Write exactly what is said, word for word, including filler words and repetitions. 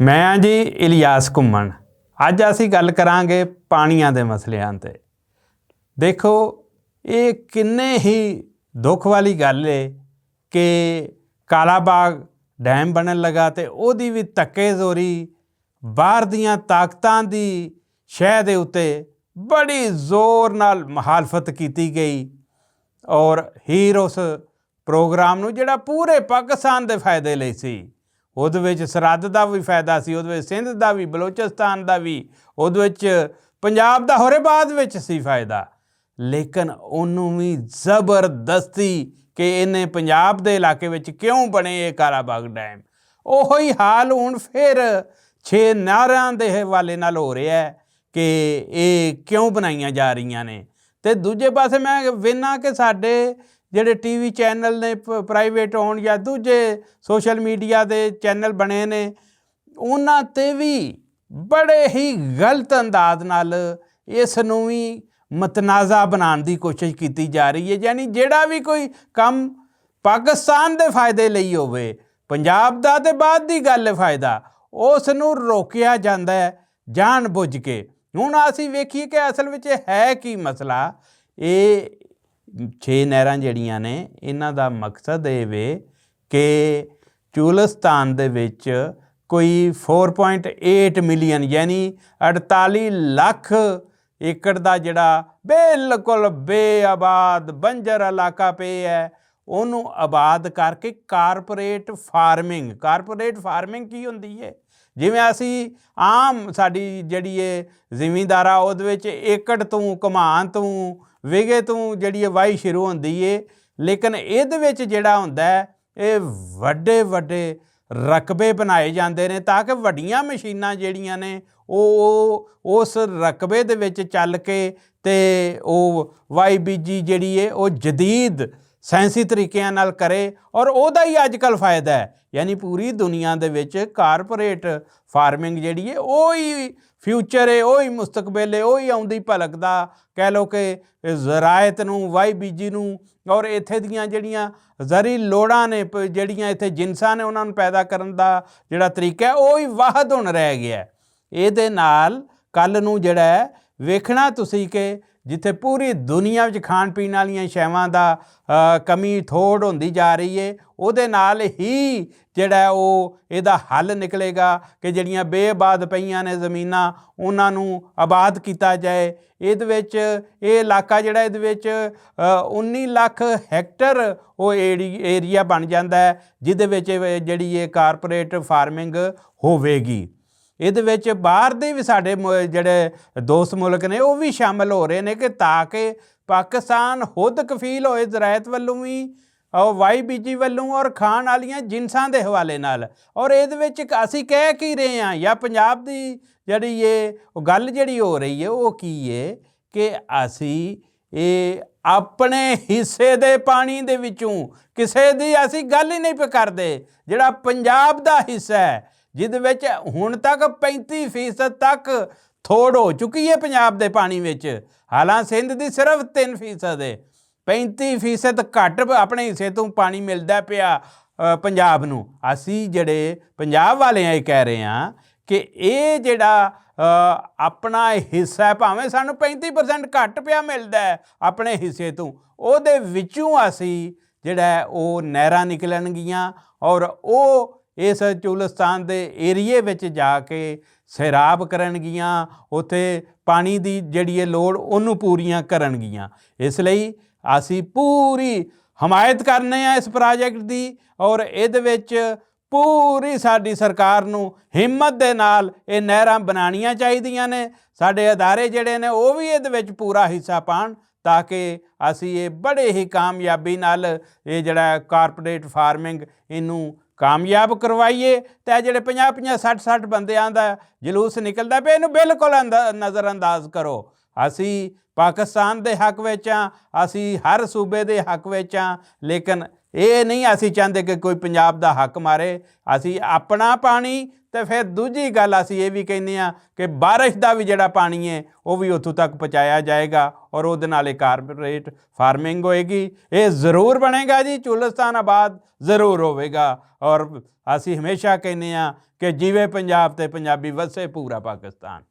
میں ہاں جی الیاس گھمن۔ اج اسی گل کراں گے پانیاں دے مسئلیاں تے۔ دیکھو، یہ کنے ہی دکھ والی گل ہے کہ کالا باغ ڈیم بنن لگا تے او دی وی تکے زوری باہر دیاں طاقتاں دی شے دے اُتے بڑی زور نال مخالفت کیتی گئی۔ اور ہیر اس پروگرام نوں جڑا پورے پاکستان دے فائدے لئی سی، اودے وچ سرحد دا وی فائدہ سی، اودے وچ سندھ دا وی، بلوچستان دا وی، اودے وچ پنجاب دا ہورے بعد وچ سی فائدہ۔ لیکن انہوں وی زبردستی کہ انہیں پنجاب دے علاقے وچ کیوں بنے اے کالا باغ ڈیم؟ اوہی حال ہن پھر چھ نہراں دے حوالے نال ہو رہیا ہے کہ اے کیوں بنائیاں جا رہیاں نے۔ تے دوجے پاسے میں وینا کہ ساڈے جڑے ٹی وی چینل نے، پرائیویٹ ہون یا دوجے سوشل میڈیا دے چینل بنے نے، انہاں تے وی بڑے ہی غلط انداز نال اس نوں وی متنازعہ بنان دی کوشش کیتی جا رہی ہے۔ یعنی جیڑا وی کوئی کم پاکستان دے فائدے لئی ہووے، پنجاب دا تے بعد دی گل ہے فائدہ، اس نوں روکیا جاندا ہے جان بوجھ کے۔ ہن اسی ویکھیے کہ اصل وچ ہے کی مسئلہ۔ اے چھ نہراں جڑیاں نے، انہاں دا مقصد اے وے کہ چولستان دے وچ کوئی فور پوائنٹ ایٹ ملین، یعنی اڑتالی لکھ ایکڑ دا جڑا بالکل بے آباد بنجر علاقہ پے ہے، اونوں آباد کر کے کارپوریٹ فارمنگ، کارپوریٹ فارمنگ کی ہوندی ہے؟ جویں اسی عام ساڈی جڑی ہے زمیندارا، اودے وچ ایکڑ توں، کمان توں، ویگے توں جڑی ہے واہی شروع ہوندی ہے، لیکن ایہدے وچ جڑا ہوندا ہے، اے وڈے وڈے رقبے بنائے جاندے نے تاکہ وڈیاں مشیناں جیڑیاں نے او او اس رقبے دے وچ چل کے تے او وائی بی جی جیڑی ہے او جدید سائنسی طریقیاں نال کرے۔ اور او دا ہی اج کل فائدہ ہے، یعنی پوری دنیا دے وچ کارپوریٹ فارمنگ جیڑی ہے او ہی فیوچر ہے، او ہی مستقبل ہے، او ہی آؤندی پلک دا، کہہ لو کہ زراعت نوں، وائی بی جی نوں، اور ایتھے دیاں جڑیاں زرعی لوڑاں نے، جڑیاں ایتھے جنساں نے انہاں نوں پیدا کرن دا جڑا طریقہ ہے او ہی واحد ہن رہ گیا ہے۔ ایہدے نال کل نوں جڑا ہے ویکھنا تسی کہ جتھے پوری دنیا وچ کھان پین والیاں شیواں دا کمی تھوڑ ہوندی جا رہی ہے، اوہدے نال ہی جڑا ہے او ایہدا حل نکلے گا کہ جڑیاں بے آباد پئیاں نے زمیناں انہاں نوں آباد کیتا جائے۔ ایہدے وچ ایہہ علاقہ جڑا ایہدے وچ انی لکھ ہیکٹر او ایریا بن جاندا ہے، جس دے وچ جڑی ایہہ کارپوریٹ فارمنگ ہووے گی۔ ایہدے وچ باہر دے وی ساڈے جڑے دوست ملک نے او وی شامل ہو رہے نے کہ تاکہ پاکستان خود کفیل ہوئے زراعت ولوں وی، او وائی بی جی ولوں اور کھان والیاں جنساں دے حوالے نال۔ اور ایہدے وچ اسی کہہ کی رہے ہاں یا پنجاب دی جڑی اے گل جڑی ہو رہی اے او کی اے کہ اسی اے اپنے حصے دے پانی دے وچوں کسے دی اسی گل ہی نہیں پکردے۔ جڑا پنجاب دا حصہ ہے جس وچ ہن تک پینتی فیصد تک تھوڑ ہو چکی ہے پنجاب دے پانی وچ، حالانکہ سندھ دی صرف تین فیصد ہے۔ پینتی فیصد گھٹ اپنے حصے توں پانی ملدا پیا پنجاب نوں۔ اسی جڑے پنجاب والے ہیں یہ کہہ رہے ہیں کہ اے جڑا اپنا حصہ ہے، بھاویں سانوں پینتی پرسنٹ گھٹ پیا ملدا ہے اپنے حصے توں، او دے وچوں اسی جڑا ہے او نہراں نکلن گیاں اور او اس چولستان دے ایریے وچ جا کے سیراب کرن گیاں، اتھے پانی دی جڑی ہے لوڑ انہوں پوریاں کرن گیاں۔ اس لئی اسی پوری حمایت کرنے ہیں اس پروجیکٹ دی، اور ایہدے وچ پوری ساڈی سرکار نوں ہمت دے نال ایہہ نہراں بنانیاں چاہیدیاں نے۔ ساڈے ادارے جڑے نے او وی ایہدے وچ پورا حصہ پان تاکہ اسی ایہہ بڑے ہی کامیابی نال ایہہ جڑا کارپوریٹ فارمنگ انہوں کامیاب کروائیے۔ تے جڑے پنجاہ پنجاہ سٹھ سٹھ بندیاں دا جلوس نکلدا پیا، انہوں بالکل نظر انداز کرو۔ اسی پاکستان دے حق وچ آں، اسی ہر صوبے دے حق وچ آں، لیکن ایہہ نہیں اسی چاہندے کہ کوئی پنجاب دا حق مارے۔ اسی اپنا پانی تے فیر دوجی گل اسی ایہہ وی کہنے آں کہ بارش دا وی جیہڑا پانی اے او وی اتھوں تک پہنچایا جائے گا، اور اوہدے نال اک کارپوریٹ فارمنگ ہوئے گی۔ ایہہ ضرور بنے گا جی، چولستان آباد ضرور ہووے گا۔ اور اسی ہمیشہ کہنے آں کہ جیوے پنجاب تے پنجابی وسے پورا پاکستان۔